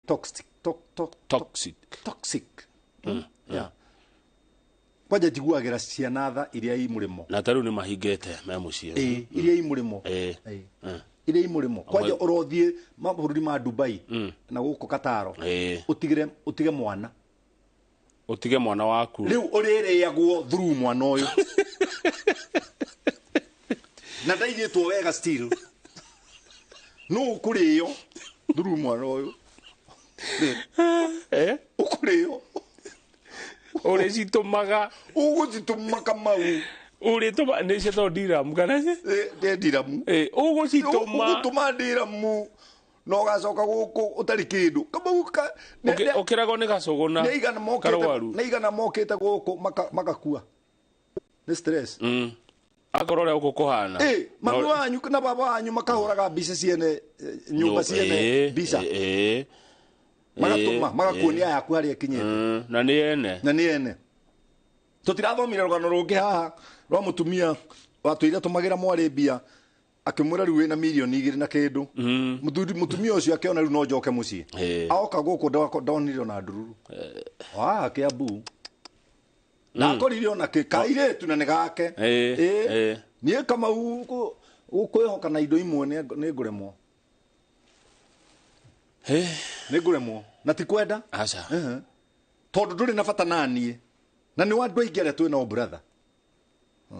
Toxic, to, to, Toxic. Toxic. Yeah. Kwanja njiguagĩra ciana tha iria i mũrĩmo. Na tarĩu nĩ mahingĩte me mũciĩ. Ĩ, iria i mũrĩmo. Ĩ. Iria i mũrĩmo kwanja ũrothiĩ mabũrũri ma Dubai na gũkũ Kataro, ũtigire ũtige mwana. Ũtige mwana waku. Rĩu ũrĩrĩagwo through mwana ũyũ na ndaigĩtwo wega, still no ũkũrĩo through mwana ũyũ. Eh? Ũkũrĩo. Ũrĩcitũmaga. Ũgũcitũma, Kamau. Ũrĩtũma nĩ ciĩtagwo ndiramu kana Ĩ, ndiramu. Ũgũcitũma. Ũgũtũma ndiramu na ũgacoka gũkũ ũtarĩ kĩndũ, Kamau. Ũkĩragwo nĩ gacũgũna. Nĩ igana mokĩte. Karwaru. Nĩ igana mokĩte gũkũ makakua nĩ stress. Akorwo ũrĩa gũkũ kũhana. Ĩ, mami wanyu na baba wanyu makahũraga mbica ciene, nyũmba ciene mbica, magatũma, magakuonia yaku harĩa ĩkinyĩte. Na nĩ ene. Na nĩ ene. Tũtirathomire rũgano rũngĩ haha rwa mũtumia watũire tũmagĩra mwarĩ mbia, akĩmwĩra rĩu wĩna 2 mirioni na kĩndũ. Mũthuri mũtumia ũcio akĩona rĩu no njoke mũciĩ. Aoka gũkũ ndonire ona ndururu wa Kĩambu, ndakorire ona kĩ kairĩtu na nĩ gake. Niĩ, Kamau, gũkwĩhoka na indo imwe nĩ ngũremwo. Nĩ ngũremwo na ti kwenda. Aca. Tondũ ndũrĩ na bata naniĩ na nĩ wa andũ aingĩ arĩa twĩ nao, brother.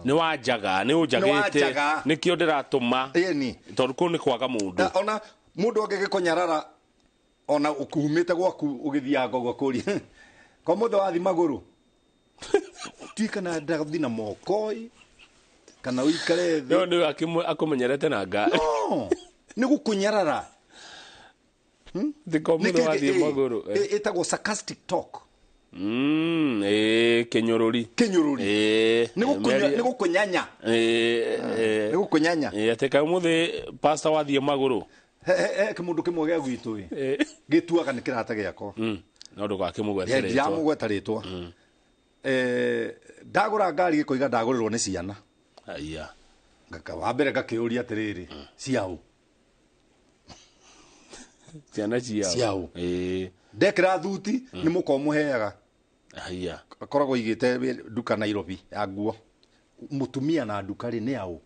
Nĩ wanjaga, nĩ ũnjagĩte. Nĩ wanjaga. Nĩkĩo ndĩratũma. Ĩni. Tondũ kũu nĩ kwaga mũndũ. Na ona mũndũ angĩgĩkũnyarara ona ũkumĩte gwaku ũgĩthiaga ũguo kũria kwa mũthĩ wathi magũrũ ti kana ndathi na moko ĩ, kana ũikare thĩ. No nĩ akũmenyerete na ngari. No nĩ gũkũnyarara. Ti kwa mũthĩ wathiĩ magũrũ. Ĩtagwo sarcastic talk. Ĩĩ, kĩnyũrũri. Kĩnyũrũri. Nĩ nĩ gũkũnyanya. Nĩ gũkũnyanya. Atĩ kaĩ mũthĩ pastor wathiĩ magũrũ. He kĩmũndũ kĩmwe gĩa gwitũ ĩ, gĩtuaga nĩ kĩrata gĩakwa. No ndũgakĩmũgwete rĩtwa. Ndiramũgweta rĩtwa. Ndagũra ngari gĩkoiga ndagũrĩrwo nĩ ciana. Aya. Wa mbere ngakĩũria atĩrĩrĩ, ciaũ? Ciana ciao. Ciao. Ndekĩra thuti nĩ mũko mũheaga. Aya. Akoragwo igĩte nduka Nairobi ya nguo. Mũtumia na nduka rĩ, nĩ aũ?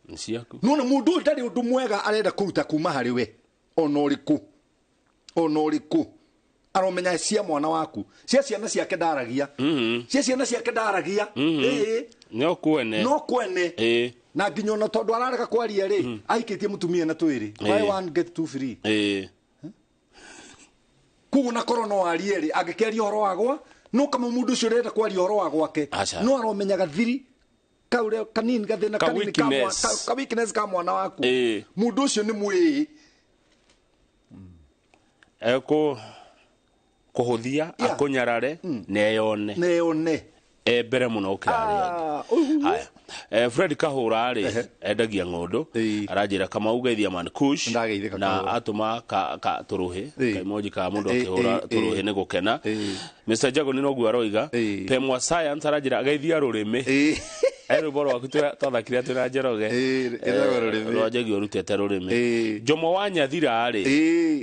Nĩ ciaku. Nona mũndũ ũyũ ndarĩ ũndũ mwega arenda kũruta kuma harĩ we ona ũrĩkũ, ona ũrĩkũ. Aromenya cia mwana waku, cia ciana ciake ndaragia. Cia ciana ciake ndaragia. Ĩĩ. No kwene. No kwene. Na nginya ona tondũ ararega kwaria rĩ, ahikĩtie mũtumia na twĩrĩ, buy one get two free. Koguo na korwo no arie rĩ, angĩkĩaria ũhoro wa gwa no kama mũndũ ũcio ũrenda kwaria ũhoro wa gwake. Aca. No aromenyaga thiri kaure kanini gathĩna Ka kanini ka weakness. ka weakness ka mwana waku. Mũndũ ũcio nĩ mwĩĩ. Ekũ kũhũthia, akũnyarare neyone. Neyone. E mbere mũno gũkĩra arĩa angĩ. Ah, ũguo. Haya. Fred Kahũra rĩ, endagia ng'ũndũ. Aranjĩra Kamau geithia man kush. Ndageithĩka, na Kahũra. atũma ka tũrũhĩ, kaimoji ka mũndũ akĩhũra tũrũhĩ nĩ gũkena. Mr Jago nĩ noguo aroiga. Pemwa Science aranjĩra geithia rũrĩmĩ. Rwĩmbo rwaku twathakire twĩna Njoroge. Ĩtagwo Rũrĩmĩ. Rwanjagia ũrutĩte rũrĩmĩ. Jomo wa Nyathira rĩ,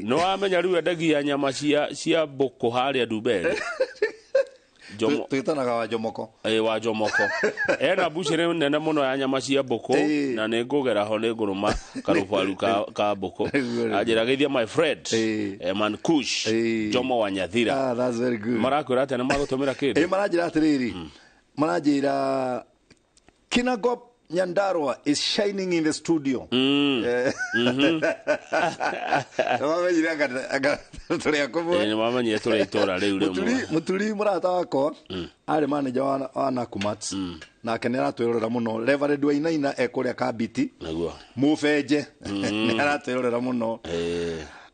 nĩ wamenya rĩu endagia nyama cia mbũkũ harĩa Ndumberi. Jomo. Twĩtanaga wa Jomoko. Ĩ, wa Jomoko ena mbucĩrĩ nene mũno ya nyama cia mbũkũ. Na nĩ ngũgera ho nĩ ngũrũma karũbaru ka mbũkũ. Nĩguo, nĩguo. Anjĩra geithia my friend, man kush, Jomo wa Nyathira. Ah, that's very good. Marakwĩra atĩa? Nĩ magũtũmĩra kĩndũ? Ĩ, maranjĩra atĩrĩrĩ, maranjĩra Kinangop Nyandarua is shining in the studio. Nĩmamenyire anga tũrĩ a kũmwe. Ĩ, nĩ mamenyire tũrĩ itũra rĩu rĩmwe. Mũturi mũrata wakwa arĩ manager wa Nakumatt, nake nĩ aratwĩrorera mũno. Reverend Wainaina ekũrĩa Kambiti. Nĩguo. Mũbenje nĩ aratwĩrorera mũno.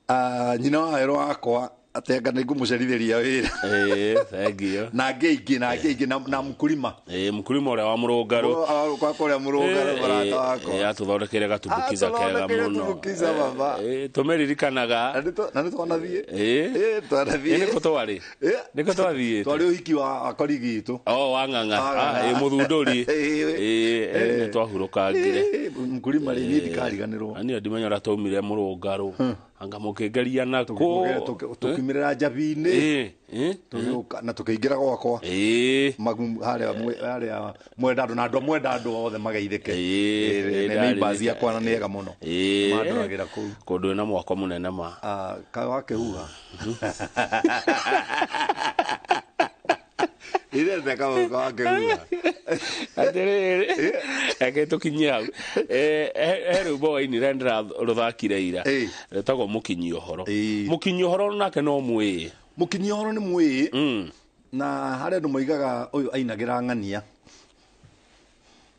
Ah, nyina wa werũ wakwa atenga nĩ ngũmũcerithĩria wĩra. Ĩ, thank you. Na angĩ aingĩ na angĩ aingĩ na mkulima. Ĩ, mkulima ũrĩa wa mũrũngarũ. Kwa kũrĩa mũrũngarũ, mũrata wakwa. Atũthondekeire gatumbukiza kega Atũthondekeire mũno. tumbukiza, baba. Tũmĩririkanaga. Na nĩ twanathiĩ. Ĩ. Ĩ, twanathiĩ. Ĩ, nĩkũ twarĩ? Nĩkũ twathiĩte? Twarĩ ũhiki wa korigi itũ. O wa Ng'ang'a. Wa Ng'ang'a. Ah, ĩ, mũthundũri. Ĩ, nĩ twahurũkangire. Mkulima rĩ, niĩ ndikariganĩrwo. Na niĩ ndimenya ũrĩa twaumire mũrũngarũ. Anga mũkĩngeria nakũ. Tũkiumĩrĩra njabi-inĩ. Tũgĩũka na tũkĩingĩra gwakwa. Magu harĩa harĩa Mwendandũ, na andũ a Mwendandũ othe mageithĩke. Nĩ neighbors akwa na nĩ ega mũno. Mandoragĩra kũu. Kũndũ ĩna mwako mũnene ma. Kaĩ wakĩhuha. Irete kaũka wakĩhuha. Atĩrĩrĩ, reke tũkinyie hau. He rwĩmbo wainire ndĩrarũthakire ira. Rwĩtagwo Mũkinyi Ũhoro. Mũkinyi Ũhoro nake no mwĩĩ. Mũkinyi Ũhoro nĩ mwĩĩ. Na harĩa andũ moigaga ũyũ ainagĩra ng'ania.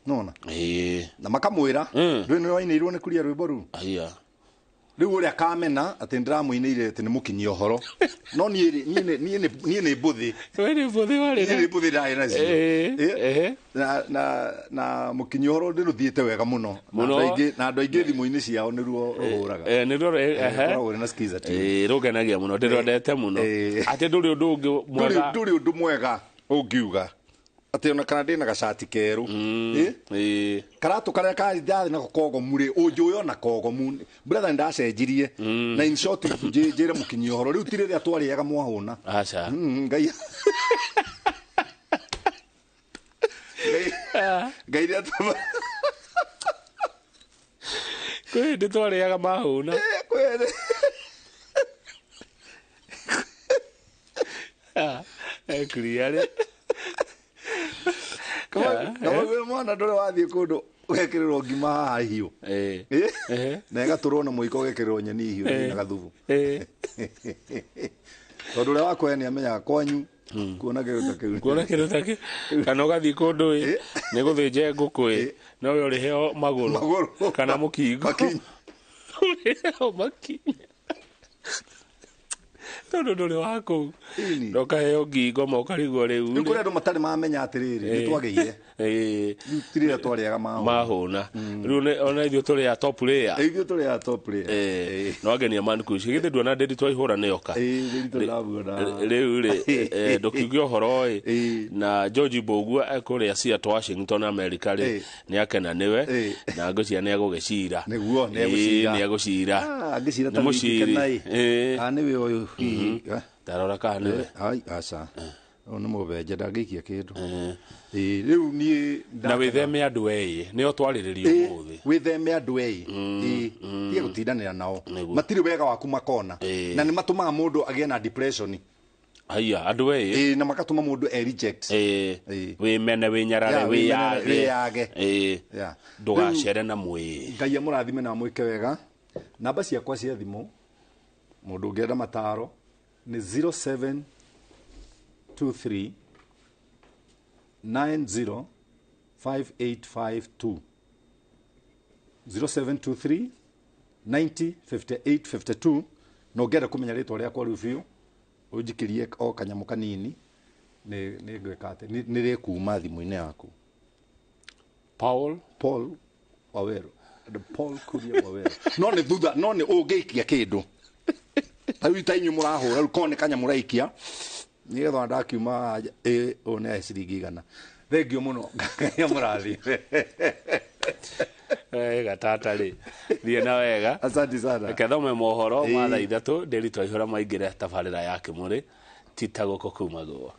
Nona? Na makamwĩra, ndũĩ nĩ wainĩirwo nĩ Kuria rwĩmbo rũu? Aya. Rĩu ũrĩa kamena atĩ ndĩramũinĩire atĩ nĩ mũkinyi ũhoro. No niĩ niĩ nĩ mbũthĩ. We nĩ mbũthĩ warĩ. Niĩ nĩ mbũthĩ ndarĩ nacio. Na mũkinyi ũhoro ndĩrũthiĩte wega mũno. Na andũ aingĩ thimũ-inĩ ciao nĩruo rũhũraga. Nĩruo rũhũraga na skiza tune. Rũngenagia mũno, ndĩrwendete mũno. Atĩ ndũrĩ ũndũ ũngĩ mwega. Ndũrĩ ũndũ mwega ũngiuga. Atĩ ona kana ndĩna gacati kerũ. Karatũ karĩa karĩ ndathĩ nako kogomu rĩ, ũnjũĩ ona kogomu. Brother ndacenjirie. Na in short njĩre mũkinyi ũhoro. Rĩu ti rĩrĩa twarĩaga mwahũna. Aca. Ngai. Ngai nĩatũma. Kwĩ hĩndĩ twarĩaga mahũna. Kwĩ hĩndĩ. Kuria rĩ. Kama mwana ndũrĩ wathiĩ kũndũ ũgekĩrĩrwo ngima haha hiũ. Na ĩgatũrwo na mũiko ũgekĩrĩrwo nyeni hiũ na gathubu. Tondũ ũrĩa wakwa nĩ amenyaga kwanyu kuona kĩndũ ta kĩu. Kuona kĩndũ ta kĩu. Kana ũgathiĩ kũndũ ĩ nĩ gũthĩnja ngũkũ ĩ no we ũrĩheo magũrũ kana mũkingo. Ũrĩheo makinya. Tondũ ndũrĩ wa kũu. Na ũkaheo ngingo ma ũkarigwo rĩu. Rĩu kũrĩ andũ matarĩ mamenya atĩrĩrĩ, nĩ twagĩire. Rĩu ti rĩrĩa twarĩaga mahũna. Rĩu ona ithuĩ tũrĩ a top layer. Ithuĩ tũrĩ a top layer. No angenia man kuici. Githĩ nduona ndĩri twaihũra nĩoka. Rĩu rĩ, ndũkiuge ũhoro ĩ. Na George Mbũgua ekũrĩa Seattle, Washington, America rĩ, nĩ akena nĩwe. Na ngũcia nĩ egũgĩcira. Nĩguo, nĩ egũcira. Nĩ egũcira. Angĩcira ta wiki kana nĩwe ũyũ hihi. Ndarora kana nĩwe. Ai, aca. Ũyũ nĩ mũbenje ndangĩikia kĩndũ. Rĩu niĩ na wĩtheme andũ ĩĩ nĩo twarĩrĩria ũmũthĩ. Wĩtheme andũ ĩĩ. Tiga gũtindanĩra nao. Matirĩ wega waku makona. Na nĩ matũmaga mũndũ agĩe na depression. Haiya, andũ ĩĩ. Na makatũma mũndũ e reject. Wĩmene, wĩnyarare, wĩyage. Ndũgacere na mwĩĩ. Ngai amũrathime na amwĩke wega. Namba ciakwa cia thimũ mũndũ ũngĩenda mataro nĩ 0723 90 5852. 0723 90 58 52. Na ũngĩenda kũmenya rĩtwa rĩakwa rĩu biũ ũnjikĩrie o kanyamũ kanini nĩ ngwĩka atĩ nĩ rĩkuma thimũ-inĩ yaku. Paul Waweru. Paul Kuria Waweru. No nĩ thutha, no nĩ ũngĩikia kĩndũ. Ta rĩu ta inyuĩ mũrahũra rĩu korwo nĩ kanyamũ ũraikia nĩgetha ndakiuma ũyũ nĩ ciringi 100. Thengiũ mũno. Ngai amũrathime. Wega tata rĩ. Thiĩ na wega. Asante sana. Reke thome mohoro ma thaa 3 ndĩri twaihũra maingĩre tabarĩra ya Kĩmũrĩ ti ta gũkũ kumagwo.